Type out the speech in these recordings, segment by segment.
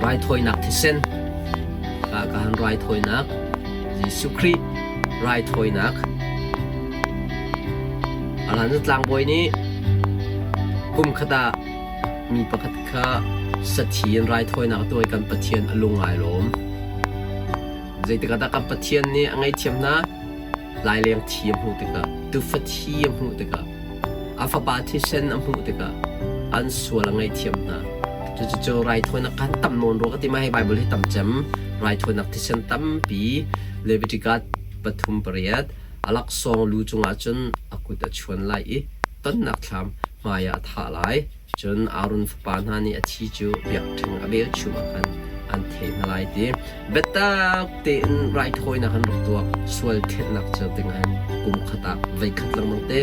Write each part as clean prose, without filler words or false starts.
Raithawinak thisen ka han raithawinak Jesuh Khrih raithawinak Alan tlangbawi nih kum khat ah mi pakhat kha sathi in raithawinak tuah i kan Pathian a lung ai lawm. Zeitik ah dah kan Pathian nih a ngaihthiam hna? Laileng thi a hmuh tikah, tufa thi a hmuh tikah, a fapa thisen a hmuh tikah an sual a ngaihthiam hna. Cucu raithawinak khan tam nawn rua ka ti ma hei Bible hi tam cem raithawinak thisen tampi Leviticus pathum pariat a laksawng lu cungah cun a kut a chuan lai i tonnak thlam hmaiah a thah lai. Cun Aaron fapa hna nih a thi cu biakṭheng a velchum ah khan an theh hna lai ti biatak tein raithawinak an rak tuah sual thenhnak cu ding hin kum khat ah voikhat lengmang te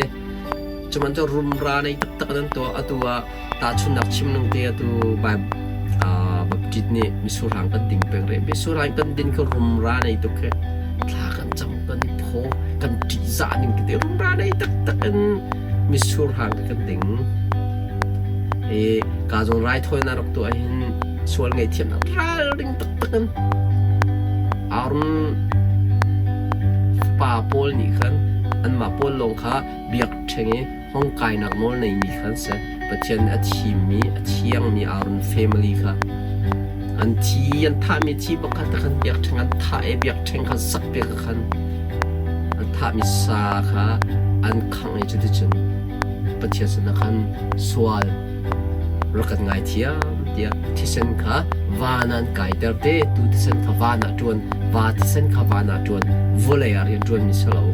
cuman cu rumra nei taktak in an tuah atu ah tahchunhnak chim ning te atu Baptist nih misurhang kan ding peng rih misurhang kan din kha rumra nei tuk khi thla kan cam kan i phaw kan ṭihzah ning tete rumra nei taktak in misurhang kan ding i ka zawn raithawinak rak tuah hin sual ngaihthiamnak ralring taktak in Aaron fapa pawl nih khan anmah pawl lawng kha biakṭheng i hong kainak nawl neimi khan si Pathian nih a thimmi a thiangmi Aaron family kha an thi an thahmi thi pakhat khan biakṭheng an thah i biakṭheng khan sakpiak khan an thahmi sa kha an khangh i cuticun Pathian sinah khan sual rak kan ngaithiam tiah thisen kha van ah an kaiter te tu thisen kha van ah ṭuan va thisen kha van ah ṭuan vawlei ah rian ṭuanmi si lo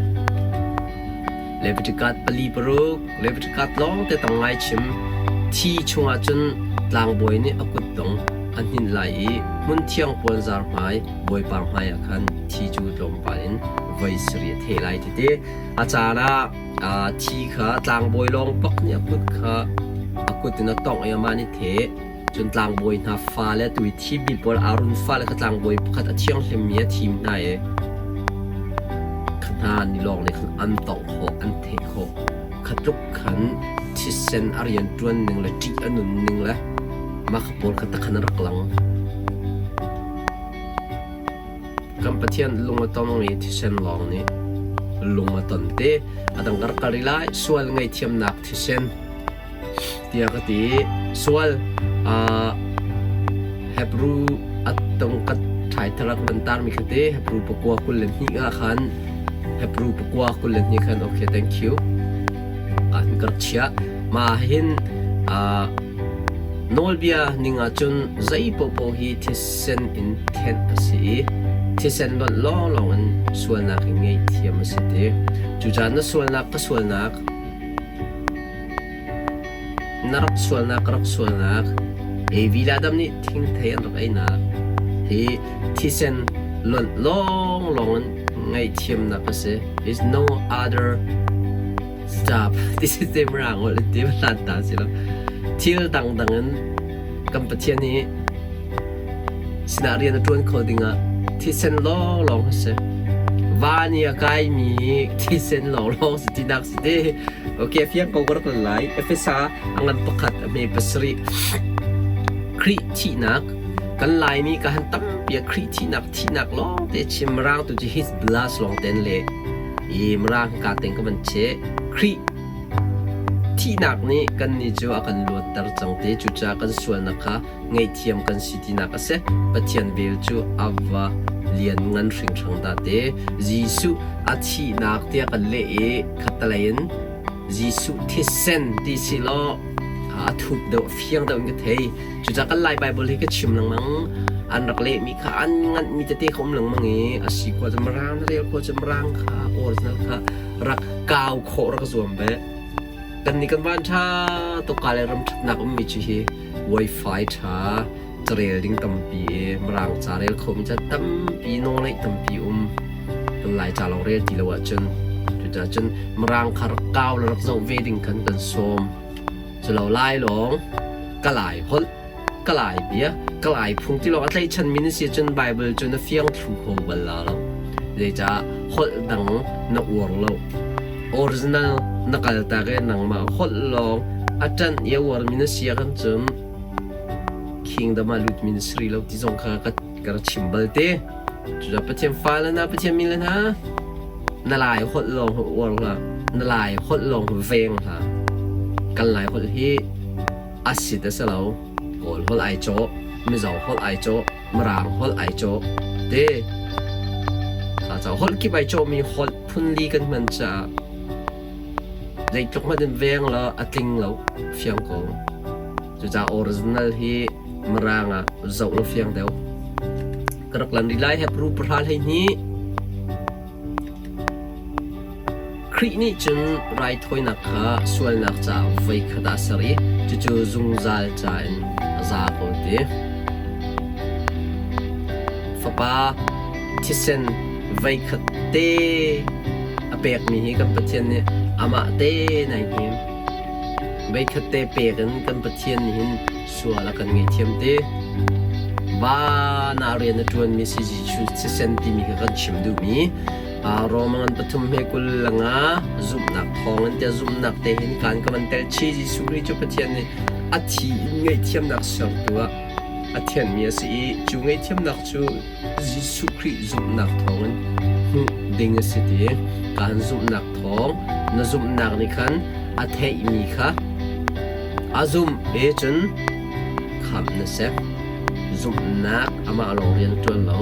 Leviticus pali paruk Leviticus lawng te tang ngai chim thi chungah cun tlangbawi nih a kutdong a hninh lai i hmunthiang puanzar hmai Bawipa hmai ah khan thi cu tlawmpal in voi sarih a theh lai ti ti a caan ah thi kha tlangbawi lawng bak nih a kut kha a kut in a tongh i amah nih theh cun tlangbawi hna fale tu i thimmi pawl Aaron fale kha tlangbawi pakhat a thianghlimmi a thim hna i kha hna ni lawng nih khan an tongh khawh an theh khawh kha tluk khan thisen a rian ṭuan ning le ṭih a nun ning le mah kha pawl kha takhan a rak lang. Kan Pathian lung a tongmi thisen lawng nih lung a ton te. A dang ka rak kal rih lai. Sual ngaihthiamnak thisen tiah ka ti. Sual uh, Hebrew a tong ka thai tharak ban tarmi kha te Hebrew pakua 22 ah khan Hebrew pakua 22 khan okay thank you an ka rak chiah. Ma hin uh, Nawlbia ning ahcun zei paohpaoh hi thisen in thenh a si i thisen lonh lawnglawng in sualnak in ngaihthiam a si ti. Cucaah na sualnak ka sualnak, na rak sualnak ka rak sualnak, Evi le Adam nih thingthei an rak einak hi thisen lonh lawnglawng in ngaihthiamnak a si. Is no other Stop. This is the mirang ol ti hlan ta si lo. Thil dangdang in kan Pathian hi sinah rian a ṭuan kho dingah thisen lawnglawng a si. Van i a kaimi thisen lawnglawng si tinak si te. Okay, fiang ko ka rak lai. Efesa a ngan pakhat a hme pasarih. Khrih thihnak kan Laimi ka han tampi ah Khrih thihnak thihnak lawng te chim mirang tu cu his blood lawng ten le i mirang ka teng ka van che Khrih thihnak nih kannih cu a kan luatter cang te cucaah kan sualnak kha ngaihthiam kan si tinak a si Pathian vel cu a va lian ngan hringhran dah te Jesuh a thihnak tiah kan leh i khattelei in Jesuh thisen ti si law a thup deuh a fiang deuh in ka thei Cucaah kan Lai Baibal hi ka chim lengmang. An rak lehmi kha an nganhmi tete kha um lengmang i a si khawh cun Mirang na rel khawh cun Mirang kha original kha rak kau khawh rak zuam ve. Kan nih kan van ṭha tuk ka le ram ṭhatnak ummi cu hi wifi ṭha carel ding tampi i Mirang ca rel khomi ca tampi nawlngeih tampi um. Kan Lai ca lawng rel ti lo ahcun cucaah cun Mirang kha rak kau le rak zoh ve ding khan kan sawm. Culo lai lawng ka lai holh, ka lai bia, ka lai phung ti lawng a tlaihchanmi na si ahcun Baibal cu na fiang thlu kho bal la lo. Zeicah holh dang na uar lo. Original na kaltak i nangmah holh lawng a ṭanh i a uarmi na si ahcun cun Kingdom ah lutmi na si rih lo ti zong kha ka ka rak chim bal te. Cucaah Pathian fale hna, Pathian mi le hna, na Lai holh lawng hi uar hlah. Na Lai holh lawng hi veng hlah. Kan Lai holh hi a sit a si lo. Kawl holh ai cawh, Mizo holh ai cawh, Mirang holh ai cawh. Te kha holh kip ai cawhmi holh phunli kan hman caah zeitluk hmanh in veng law a tling lo fiang ko. Cucaah original hi Mirang ah zoh law fiang deuh. Ka rak lan rih lai Hebrew 10 12. Khrih nih cun raithawinak kha sualnak caah voikhat ah a ser i cucu zungzal ca in a za ko ti. Fapa thisen voikhat te a pekmi hi kan Pathian nih amah te nai hnim. Voikhat te pek in kan Pathian nih hin sual a kan ngaihthiam te. Van ah rian a ṭuanmi si Jesuh thisen timi kha kan chim duhmi. Roma ngan pathum he kul langa zumhnak thawng in tiah zumhnak te hin kan ka van tel chi Jesuh Khrih cu Pathian nih a thi in ngaihthiamnak sertu ah a thianmi a si i cu ngaihthiamnak cu Jesuh Khrih zumhnak thawng in hmuh ding a si ti kan zumhnak thawng na zumhnak nih khan a theihmi kha a zumh e cun khamh na si. Zumhnak amah lawng rian a ṭuan lo.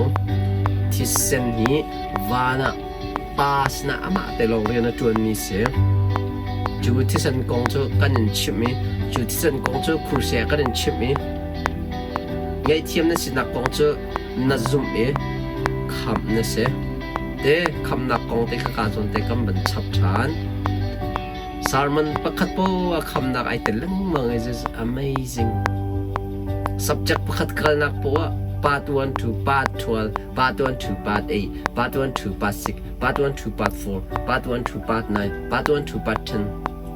Thisen hi van ah Pa sinah amah te lawng rian a ṭuanmi si. Cu thisen kong cu kan in chimh i cu thisen kong cu kruse kan in chimh i ngaihthiam na sinak kong cu na zumh i khamh na si. Te khamnak kong te kha kaa zawn te kan van chap ṭhan. Sermon pakhat poah khamnak ai tel lengmang is is amazing. Subject pakhat kalnak poah part 1 to part 12, part 1 to part 8, part 1 to part 6, part 1 to part 4, part 1 to part 9, part 1 to part 10.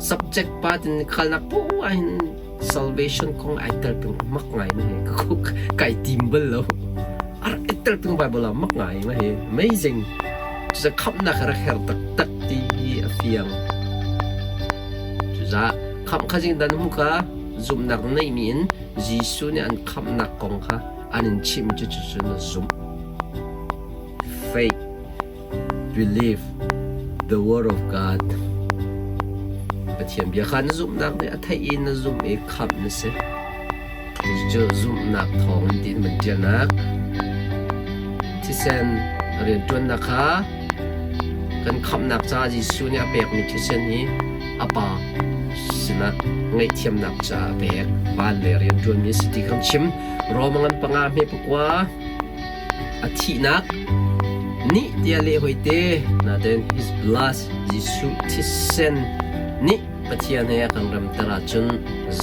Subject part in kalnak poah hin salvation kong ai tel peng mak ngai ma hi kai tim bal lo. Ar tel peng Bible ah mak ngai ma hi amazing. Cucaah khamhnak a rak her taktak ti hi a fiang. Cucaah khamh kha zingdan hmu kha zumhnak neihmi in Jesuh nih an khamhnak kong kha an in chimh cu cucu na zumh. Faith, believe the word of God. Pathian bia kha na zumhnak nih a theih i na zumh i khamh na si. Cucu zumhnak thawngin tiin van ṭialnak thisen rianṭuannak kha kan khamhnak caah Jesuh nih a pekmi thisen hi a Pa sinah ngaihthiamnak caah a pek. Van le rianṭuanmi a si ti kan chim. Rome ngan panga hme pakua a thihnak nih tiah leh hoi te nain his blood Jesuh thisen nih Pathian he a kan remter ahcun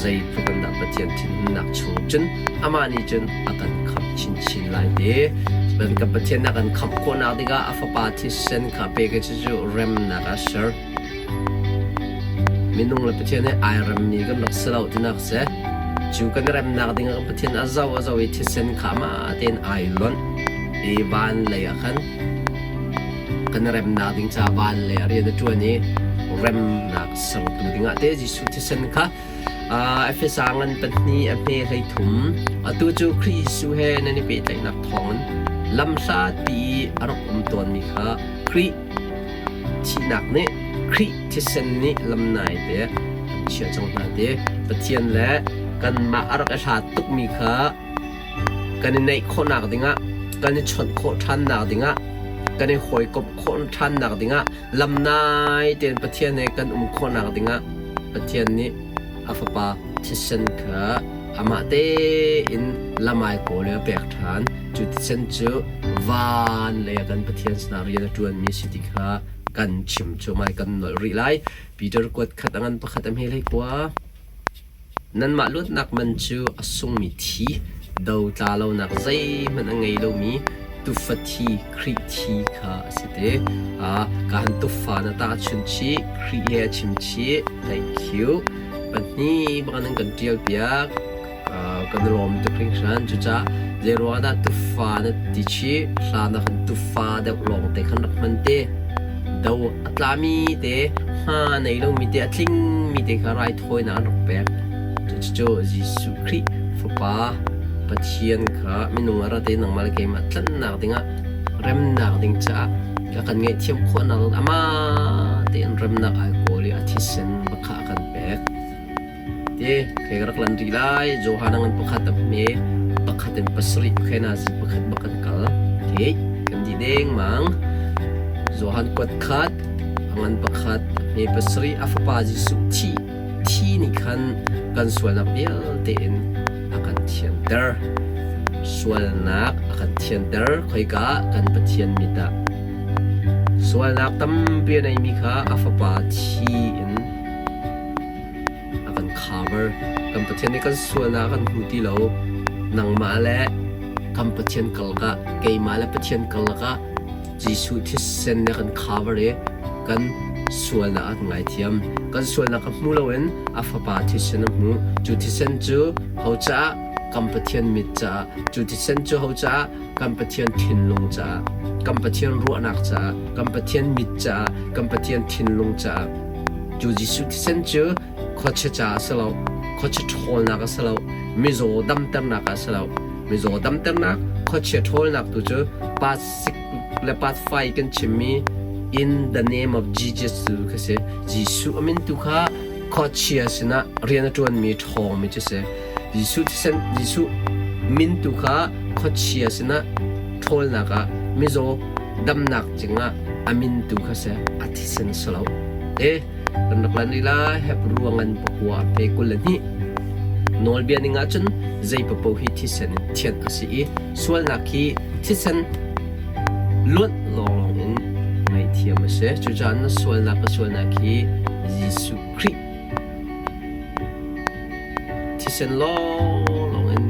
zeitluk in dah Pathian thinhunnak chung cun amah nih cun a kan khamh chinchin lai te. Cun kan Pathian a kan khamh khawhnak dingah a Fapa thisen kha pek i cucu remnak a ser. Minung le Pathian he ai remmi kan rak si lo tinak si. Cu kan remnak dingah kan Pathian a zo a zo i thisen kha amah tein ai lonh i van lei ah khan kan remnak ding ca van le rian a ṭuan i remnak sertu dingah te Jesuh thisen kha Efesa ngan pahnih a hme hlei thum atu cu Khrih Jesuh he nan i pehtlaihnak thawngin lamhlatpi i a rak um tawnmi kha Khrih thihnak nih Khrih thisen nih lamnai te an chiah cang hna te Pathian le kanmah a rak i hlat tukmi kha Kan i neih khawhnak dingah, kan i chawnh khawh ṭhannak dingah, kan i hawikomh khawh ṭhannak dingah, lamnai tein Pathian he kan um khawhnak dingah Pathian nih a Fapa thisen kha amah tein lamai kawl in a pek ṭhan. Cu thisen cu van lei ah kan Pathian sinah rian a ṭuanmi a si ti kha kan chim cu mai kan nolh rih lai. Peter kuat khat a ngan pakhat a hme hlei kua. Nanmah luatnak man cu a sungmi thi, dotla lonak zeihmanh a ngei lomi tufa thi Khrih thi kha a si te. Ka han tufa na tahchun chih, Khrih he a chim chih. Thank you. Pahnih bak nan kan ṭial piak. Kan i lawm tuk hringhran. Cucaah zeiruang dah tufa na ti chih? Hlan ah khan tufa deuh lawng te khan rak hman te. Do a tlami te, hma nei lomi te, a tlingmi te kha raithawinak an rak pek. Cucu Jesuh Khrih Fapa Pathian kha minung ah rat i nangmah le keimah tlanhnak dingah remnak ding caah a kan ngaihthiam khawhnak ding amah tein remnak ai kawl i a thisen bak kha a kan pek. Ti kei ka rak lan rih lai. Johan a ngan pakhat a hme pakhat in pasarih khe na zi pakhat bak kan kal. Okay, kan di dengmang. Johan kuat khat a ngan pakhat a hme pasarih a fapa Jesuh thi thi nih khan kan sualnak vialte in a kan thianter. Sualnak a kan thianter khoika kan Pathian mit ah. Sualnak tampi a neimi kha a fapa thi in a kan cover. Kan Pathian nih kan sualnak a kan hmu ti lo. Nangmah le kan Pathian karlak ah, keimah le Pathian karlak ah Jesuh thisen nih a kan cover i kan sualnak a kan ngaithiam. Kan sualnak a hmu loin a fapa thisen a hmu. Cu thisen cu ho caah? Kan Pathian mit caah. Cu thisen cu ho caah? Kan Pathian thinlung caah. Kan Pathian ruahnak caah. Kan Pathian mit caah. Kan Pathian thinlung caah. Cu Jesuh thisen cu khuachia caah a si lo. Khuachia ṭhawlnak a si lo. Mizaw damternak a si lo. Mizaw damternak, khuachia ṭhawlnak tu cu pa sik le part 5 kan chimmi in the name of Jesus tu kha si. Jesuh a min tu kha khuachia sinah rian a ṭuanmi ṭhawngmi cu si. Jesuh thisen Jesuh min tu kha khuachia sinah ṭhawlnak ah mizaw damnak cingah a min tu kha si a thisen si lo. E kan rak lan rih lai Hebrew ngan pakua pe 22 nawlbia ning ahcun zei paoh hi thisen in thianh a si i sualnak hi thisen luanh lawnglawng in ngaihthiam a si. Cucaah na sualnak ka sualnak hi Jesuh Khrih thisen lawnglawng in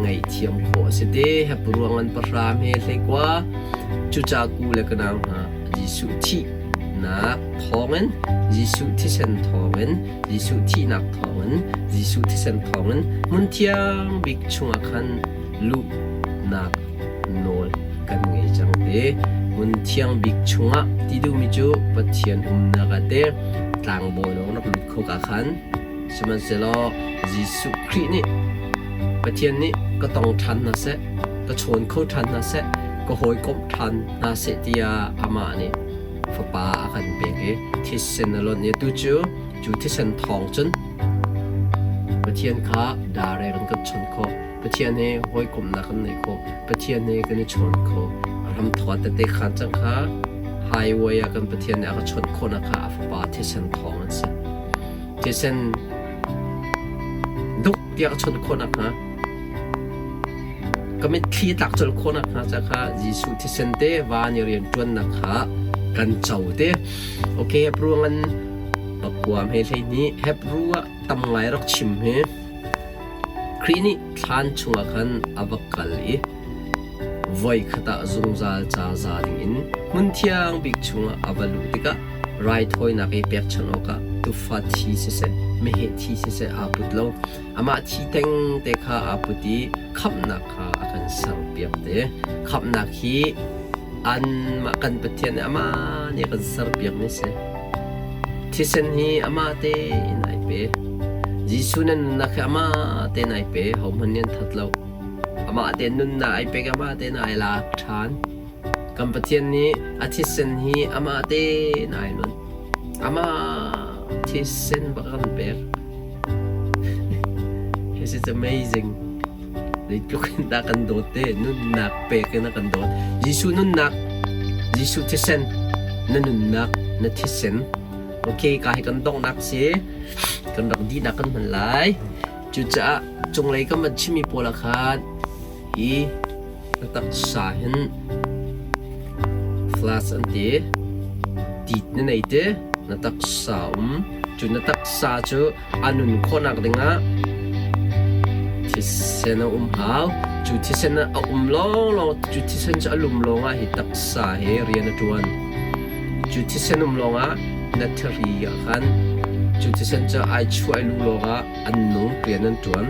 ngaihthiam khawh a si te. Hebrew ngan pahra hme hleikua cucaah ku le ka nau hna Jesuh thihnak thawngin Jesuh thisen thawngin Jesuh thihnak thawngin Jesuh thisen thawngin hmun thiang bik chungah khan luhnak nawl kan ngei cang te. Hmun thiang bik chungah ti duhmi cu Pathian umnak ah te tlangbawi lawng rak lut kho ka khan. Sihmanhsehlaw Jesuh Khrih nih Pathian nih ka tong ṭhan hna seh, ka chawn kho ṭhan hna seh, ka hawikomh ṭhan hna seh tiah amah nih fapa a kan pek i thisen a lonh i atu cu cu thisen thawng cun Pathian kha direct in kan chawnh khawh. Pathian he hawikomhnak kan nei khawh. Pathian he kan i chawn kho. Ram thawt tete khan cang kha highway ah kan Pathian nih a ka chawnh khawhnak kha a fapa thisen thawng an si. Thisen duk tiah ka chawnh khawhnak hnga ka mitthli tlak colh khawhnak hnga ca kha Jesuh thisen te van i rian ṭuannak kha kan co te. Okay, Hebrew ngan pakua hme 12 Hebrew ah tam ngai rak chim hi. Khrih nih thlan chungah khan a va kal i voikhat ah zungzal ca za dingin hmun thiang bik chungah a va luh tikah raithawinak i pekchanh awkah tuufa thi siseh, meheh thi siseh aa put lo. Amah thi thengte kha aa put i khamhnak kha a kan serpiak te. Khamhnak hi anmah kan Pathian nih amah nih a kan serpiakmi a si. Thisen hi amah tein ai pe. Jesuh na nunnak hi amah tein ai pe. Hohmanh nih an that lo. Amah tein nunnak ai pek, amah tein ai lak ṭhan. Kan Pathian nih a thisen hi amah tein ai lunh. Amah thisen bak a kan pek. This is amazing. Zeitluk in dah kan dawt te, nunnak pek in a kan dawt. Jesuh nunnak, Jesuh thisen, na nunnak, na thisen. Okay, ka hi kan donghnak si. Kan rak dihnak kan hman lai. Cucaah cunglei kan van chimmi pawl ah khan hi na taksa hin flash an ti. Tit na nei te, na taksa um. Cu na taksa cu a nun khawhnak dingah thisen a um hau. Cu thisen a um lawnglawng, cu thisen cu a lum lawngah hi taksa he rian a ṭuan. Cu thisen um lawngah na thari ah khan cu thisen cu ai chuah i lu lawngah an nung rian an ṭuan.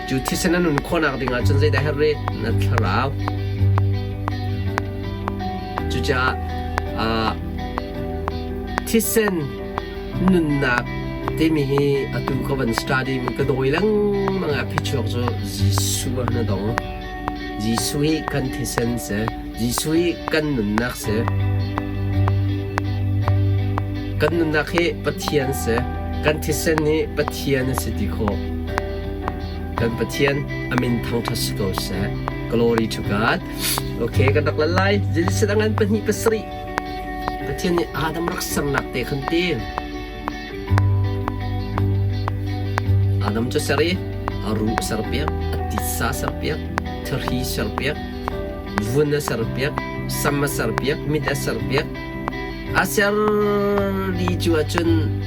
Cu thisen a nun khawhnak dingah cun zeidah herh rih? Na thlarau. Cucaah thisen nunnak timi hi atu ka van study mi ka dawi lengmang a phichuak. chuak cu Jesuh ah na dong. Jesuh hi kan thisen si. Jesuh hi kan nunnak si. Kan nunnak hi Pathian si. Kan thisen hi Pathian a si ti khawh. Kan Pathian a min thangṭhat si ko seh. Glory to God. Okay, kan rak lan lai. Jesuh ngan pahnih pasarih. Pathian nih Adam rak sernak te khan ti. Adam cu ser i a ruh serpiak, a titsa serpiak, thahri serpiak, vun a serpiak, sam a serpiak, mit a serpiak. A ser dih cu ahcun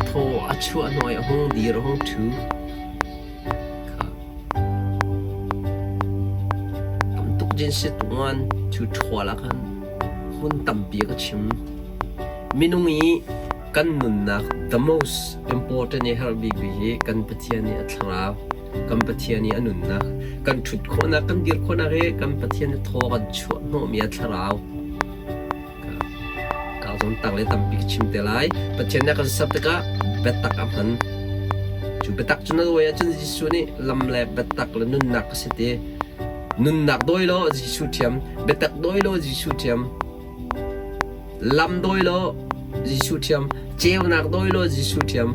thaw a chuah hnu i a hung dir, a hung ṭhu. Kha. Tam tuk jin si tuan cu ṭhual ah khan hmun tampi ka chim. Minung i kan nunnak the most important i herh bik hi kan Pathian i a thlarau, kan Pathian i a nunnak, kan ṭhut khawhnak, kan dir khawhnak hi kan Pathian i thaw kan chuah hnawhmi a thlarau. Ka zong tang le tampi ka chim te lai. Pathian nih a kan ser tikah biatak a hman. Cu biatak cu na dawi ahcun Jesuh nih lam le biatak le nunnak ka si ti. Nunnak dawi law Jesuh ṭhiam, biatak dawi law Jesuh ṭhiam. Lam dawi law Jesuh ṭhiam, ceunak dawi law Jesuh ṭhiam.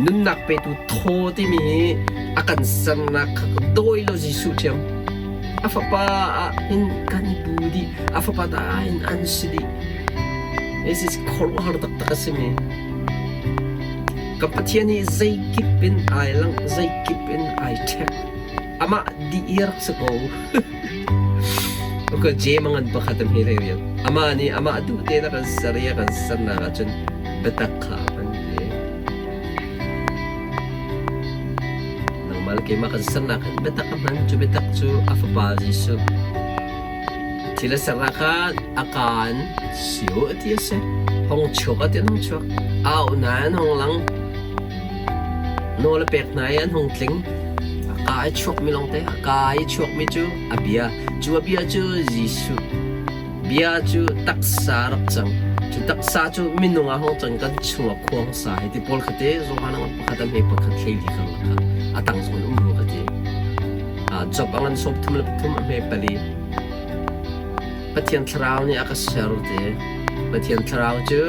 Nunnak petu thaw timi hi a kan sernak kha dawi law Jesuh ṭhiam. A fapa ah hin kan i bu dih, a fapa ta ah hin an si dih. This is khuaruahhar taktak a simi. Ka Pathian hi zeikip in ai langh, zeikip in ai ṭhek. Amah dih i rak si ko. Ka jem a ngan pakhat a hme hlei rian. Amah nih amah duh tein a kan ser i a kan sernak ahcun biatak kha a hman te. Nangmah le keimah kan sernak khan biatak a hman. Cu biatak cu a fapa Jesuh. Thil a sernak khan a kaan sio a ti a si. Hong chuak a ti an hong chuak. Au nain hong lang. Nawl a pek hna i an hung tling. A kaa i chuakmi lawngte, a kaa i chuakmi cu a bia. Cu a bia cu Jesuh. Bia cu taksa rak cang. Cu taksa cu minung ah hung cang kan chungah khuang sa hi ti pawl kha te Johan a pakhat a hme pakhat hlei li karlak kha a tang zong in um rua ka ti. Job a ngan sawm thum le pathum a hme pali. Pathian thlarau nih a ka ser ti. Pathian thlarau cu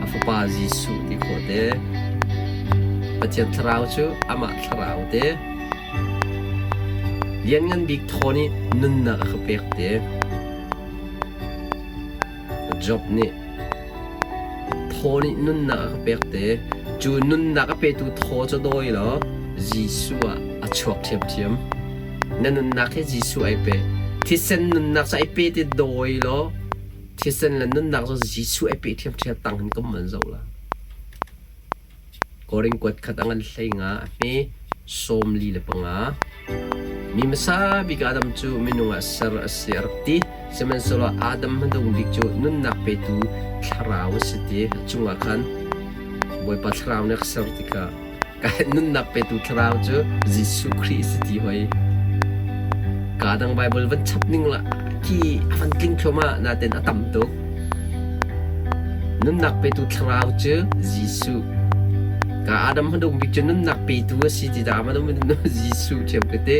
a fapa Jesuh ti khawh te. Pathian thlarau cu amah thlarau te. Lianngan bik thaw nih nunnak a ka pek te. Job nih thaw nih nunnak a ka pek te. Cu nunnak a petu thaw cu dawi law Jesuh ah a chuak ṭhiamṭhiam. Na nunnak hi Jesuh ai pe. Thisen nunnak cu ai pe ti dawi law thisen le nunnak cu Jesuh ai pe ṭhiamṭhiam tang hin kan man zoh la. Korin kuat khat a ngan hlei nga a hme 45. Mi hmasa bik Adam cu minung ah ser a si a rak ti. Sihmanhsehlaw Adam hmadung bik cu nunnak petu thlarau a si ti a cungah khan Bawipa thlarau nih a ser tikah ka nunnak petu thlarau cu Jesuh Khrih a si ti hoi. Ka dang Bible van chap ning la khi a van tling thluahmah nain a tam tuk. Nunnak petu thlarau cu Jesuh. Ka Adam hmanung bik cu nunnak petu a si ti dah hmanung Jesuh ṭhiam ka ti.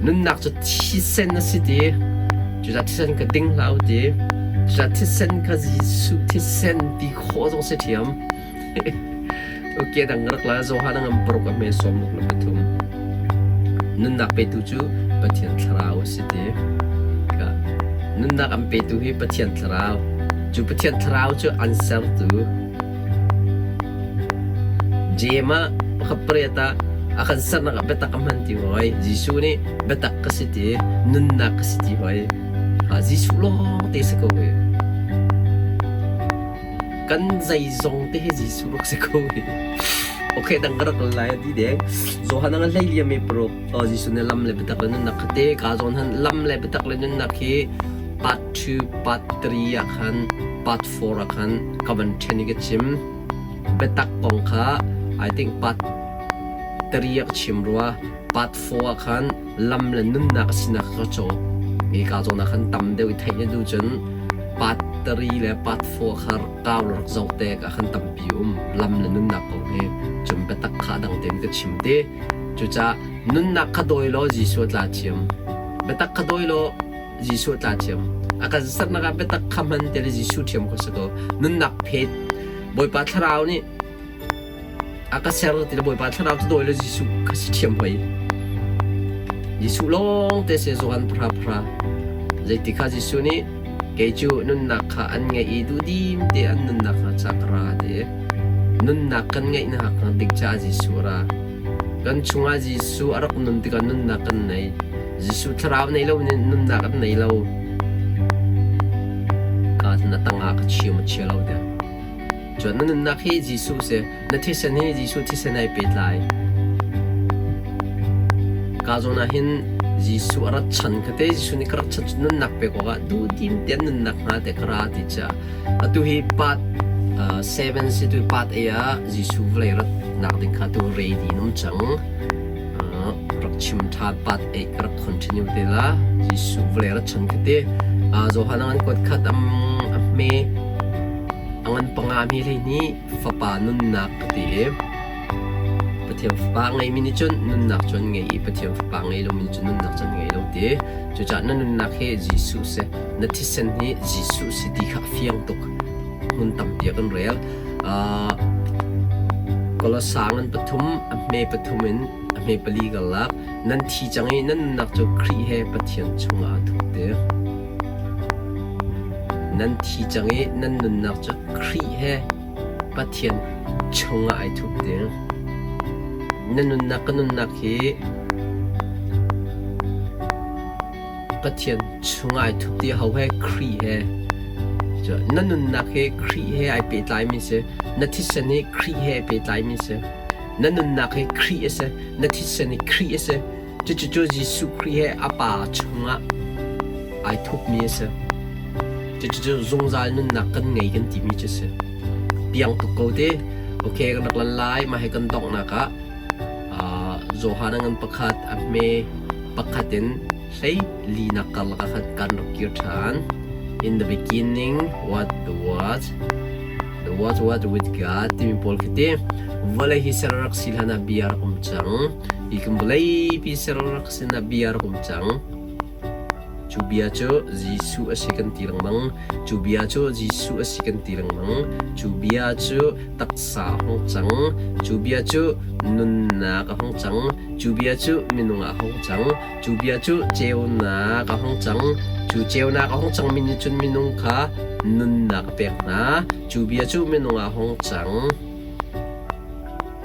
Nunnak cu thisen a si ti. Cucaah thisen ka ding hlah u ti. Cucaah thisen kha Jesuh thisen ti khawh zong si ṭhiam. Okay, dang rak la Johan a ngam paruk a hme sawm ruk le pathum. Nunnak petu cu Pathian thlarau a si ti. Ka nunnak an petu hi Pathian thlarau. Cu Pathian thlarau cu an sertu. Jeim ah pakhat pariat ah a kan sernak ah biatak a hman ti hoi. Jesuh nih biatak ka si ti, nunnak ka si ti hoi. Jesuh lawng te si ko hi. Kan zeizong te hi Jesuh rak si ko hi. Okay, dang ka rak lai ti deng. Johan ang hlei liam mi paruk. Oh, Jesuh nih lam le biatak le nunnak kha te ka zawn han lam le biatak le nunnak hi part 2, part 3 ah khan part 4 ah khan ka van ṭhen i ka chim. Biatak kong kha I think part 3 ah ka chim rua. Part 4 ah khan lam le nunnak a sinak ka caw. Hi ka zawn ah khan tam deuh i theih na duh cun part 3 le part 4 kha kau le rak zoh te ah khan tampi um lam le nunnak kong hi. Cun kha a dang tein ka chim te. Cucaah nunnak kha dawi law Jesuh a tla thiam. Biatak kha dawi law Jesuh a tla thiam. A kan sernak ah biatak kha hman te le Jesuh ṭhiam kha si ko. Nunnak phet Bawipa Thlarau nih a ka ser ti le Bawipa Thlarau cu dawi le Jesuh kha si ṭhiam hoi. Jesuh lawng te se Johan phra phra. Zeiti kha Jesuh nih kei cu nunnak kha an ngeih i duhdim te an nunnak kha ca ka ra ti. Nunnak kan ngeih nak dik caah Jesuh a ra. Kan chungah Jesuh a rak nun tikah nunnak kan nei. Jesuh thlarau nei lo nih nunnak an nei lo. Ka na tangah ka chiam a chia lo tiah. Cun na nunnak hi Jesuh si, na thisen hi Jesuh thisen ai pehtlai. Ka zawn ah hin Jesuh a rat chan kha te Jesuh nih ka rak chan nunnak pek awkah duhdim tein nunnak hnga te ka ra ti ca. Atu hi part 7 si tu part A ah Jesuh vawlei rat nak ding kha tu ready in um cang. Rak chim ṭhan part 8 ka rak continue te la. Jesuh vawlei rat chan kha te. Johan an kuat khat am a hme A ngan panga mi hleihnih fapa nunnak ka ti i Pathian fapa a ngeimi nih cun nunnak cu an ngei i Pathian fapa a ngei lomi nih cun nunnak cu an ngei lo ti. Cucaah na nunnak hi Jesuh si, na thisen hi Jesuh si ti kha a fiang tuk. Hmun tampi ah kan rel. Uh, Kolosa ngan pathum, a hme pathum in a hme pali ka lak. Nan thi cang i nan nunnak cu Khrih he Pathian chungah aa thup te. Nan thi cang i nan nunnak cu Khrih he Pathian chungah ai thup ding. Na nunnak ka nunnak hi Pathian chungah ai thup ti ho he Khrih he. Na nunnak hi Khrih he ai pehtlaimi si. Na thisen hi Khrih he ai pehtlaimi si. Na nunnak hi Khrih a si. Na thisen hi Khrih a si. Cucu Jesuh Khrih he a Pa chungah ai thupmi a si. Cucu zungzal nunnak kan ngei kan timi cu a si. Piang tuk ko te. Okay, kan rak lan lai. Mah hi kan donghnak ah uh, Johan a ngan pakhat a hme pakhat in hlei linak karlak ah khan kan rak kir ṭhan. In the beginning, what the was, the was what with God timi pawl khi ti. Vawlei hi ser rak si hlan ah bia rak um cang. Hi kan vawleipi ser rak sinah bia rak um cang. Cu bia cu Jesuh a si kan ti lengmang. Cu bia cu Jesuh a si kan ti lengmang. Cu bia cu taksa a hung cang. Cu bia cu nunnak a hung cang. Cu bia cu minung ah a hung cang. Cu bia cu ceunak a hung cang. Cu ceunak a hung cangmi nih cun minung kha nunnak a pek hna. Cu bia cu minung ah a hung cang.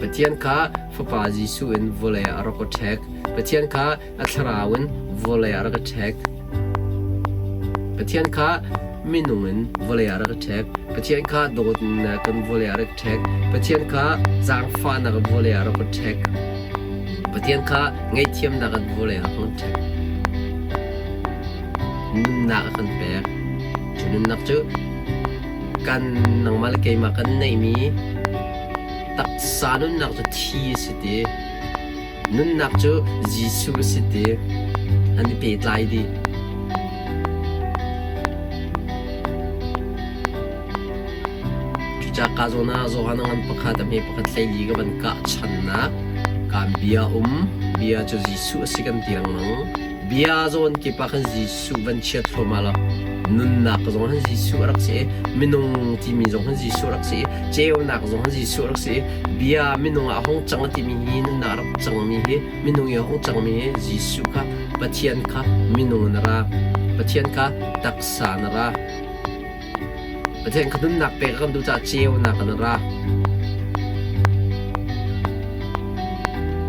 Pathian kha Fapa Jesuh in vawlei ah a rak ka ṭhek. Pathian kha a thlarau in vawlei ah a rak ka ṭhek. Pathian kha minung in vawlei ah a rak ka ṭhek. Pathian kha dawtnak in vawlei ah a rak ka ṭhek. Pathian kha zaangfahnak in vawlei ah a rak ka ṭhek. Pathian kha ngaihthiamnak in vawlei ah a kan ṭhek. Nunnak a kan pek. Cu nunnak cu kan nangmah le keimah kan neihmi Taksa nunnak cu thi a si ti, nunnak cu Jesuh a si ti, an i pehtlai dih. Cucaah ka zawn ah Johan a ngan pakhat, a hme pakhat hleili ka van kah channak kaan bia um. Bia cu Jesuh a si kan ti lengmang. Bia zawn kip ah khan Jesuh van chiat thluahmah lo. Nunnak zong han Jesuh a rak si i, minung timi zong han Jesuh a rak si i, ceunak zong han Jesuh a rak si i, bia minung ah a hung cang a timi hi nunnak a rak cangmi hi minung i a hung cangmi hi Jesuh kha Pathian kha minung in a ra. Pathian kha taksa in a ra. Pathian kha nunnak pek a kan duh caah ceunak in a ra.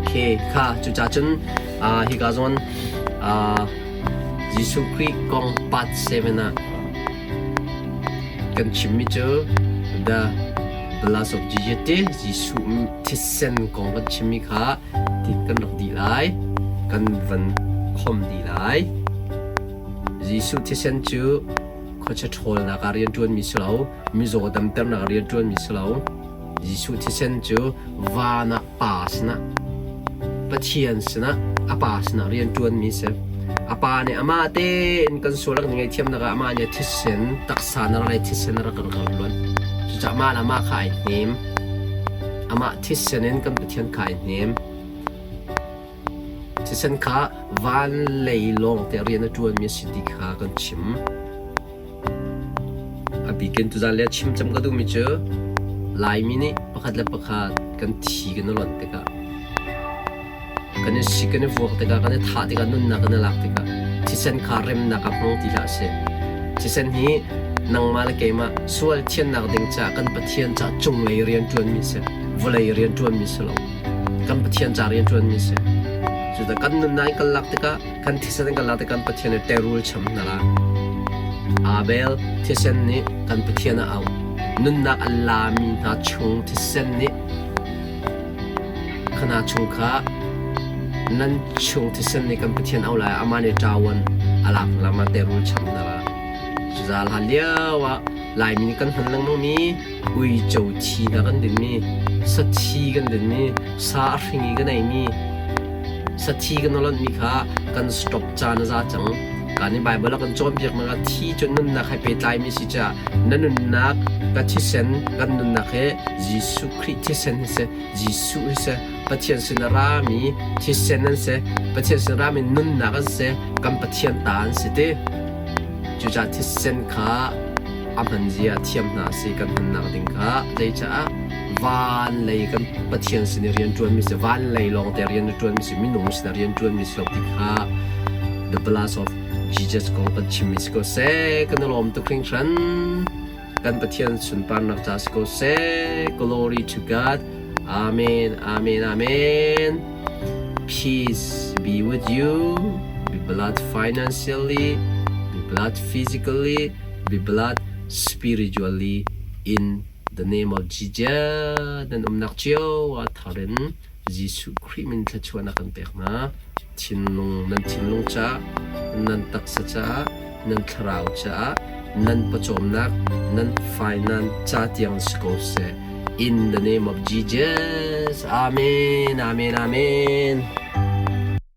Okay, kha cucaah cun uh, hika zawn uh, Jesuh Khrih kong part 7 ah kan chimmi cu The Blood of Jesus ti Jesuh thisen kong kan chimmi kha ti kan rak dih lai kan van khom dih lai Jesuh thisen cu khuachia ṭhawlnak ah rianṭuanmi si lo mizaw damternak ah rianṭuanmi si lo Jesuh thisen cu van ah Pa sinah Pathian sinah a Pa sinah rianṭuanmi si. A Pa nih amah tein kan sual a kan ngaihthiamnak ah amah nih a thisen taksa na rak i thisen a rak kan luan. Cucaah amah le amah kha ai hnem. Amah thisen in kan Pathian kha ai hnem. Thisen kha van lei lawng te rian a ṭuanmi a si ti kha kan chim. A bikin tuzan le chim cem ka duhmi cu Laimi nih pakhat le pakhat kan thi kan i lonh tikah kan i sik kan i vuak tikah kan i thah tikah nunnak kan i lak tikah thisen kha remnak ah hmang ti hlah sih. Thisen hi nangmah le keimah sual thiannak ding caah kan Pathian caah cunglei rian ṭuanmi si, vawlei rian ṭuanmi si lo. Kan Pathian ca rian ṭuanmi si. Cucaah kan nunnak in kan lak tikah kan thisen in kan lak tikah kan Pathian nih teirul cham hna la. Abel thisen nih kan Pathian a auh. Nunnak a lami hna chung thisen nih Khana chung kha nan chung thisen nih kan Pathian au lai amah nih ṭawan a lak lama teirul cham na la. Cucaah hlan lio ah Laimi nih kan hman lengmangmi uico thi hna kan dinmi, sathi kan dinmi, sa a hring i kan eimi, sathi kan holonhmi kha kan stop caan a za cang. Kan i Baibal a kan cawnpiaknak ah thi cu nunnak he pehtlaimi si caah na nunnak ka thisen kan nunnak he Jesuh Khrih thisen hi si, Jesuh hi si, Pathian sin a rami thisen an si, Pathian sin a rami nunnak an si, kan Pathian ta an si ti. Cucaah thisen kha a hman zia thiam hna si kan hmannak ding kha zeicah van lei kan Pathian sin i rian ṭuanmi si van lei lawngte rian a ṭuanmi si minung sin a rian ṭuanmi si lo ti kha the blood of Jesus kong kan chimmi si ko seh kan i lawm tuk hringhran. Kan Pathian sunparnak ca si ko seh. Glory to God. Amen. Amen. Amen. Peace be with you. Be blessed financially, be blessed physically, be blessed spiritually in the name of Jesus. Nan umnak cio ah tharin Jesuh Khrih min thluachuahnak kan pek hna. Thinlung nan thinlung caah, nan taksa caah, nan thlarau caah, nan pawcawmnak, nan finance ca tiang si ko seh. In the name of Jesus. Amen. Amen. Amen.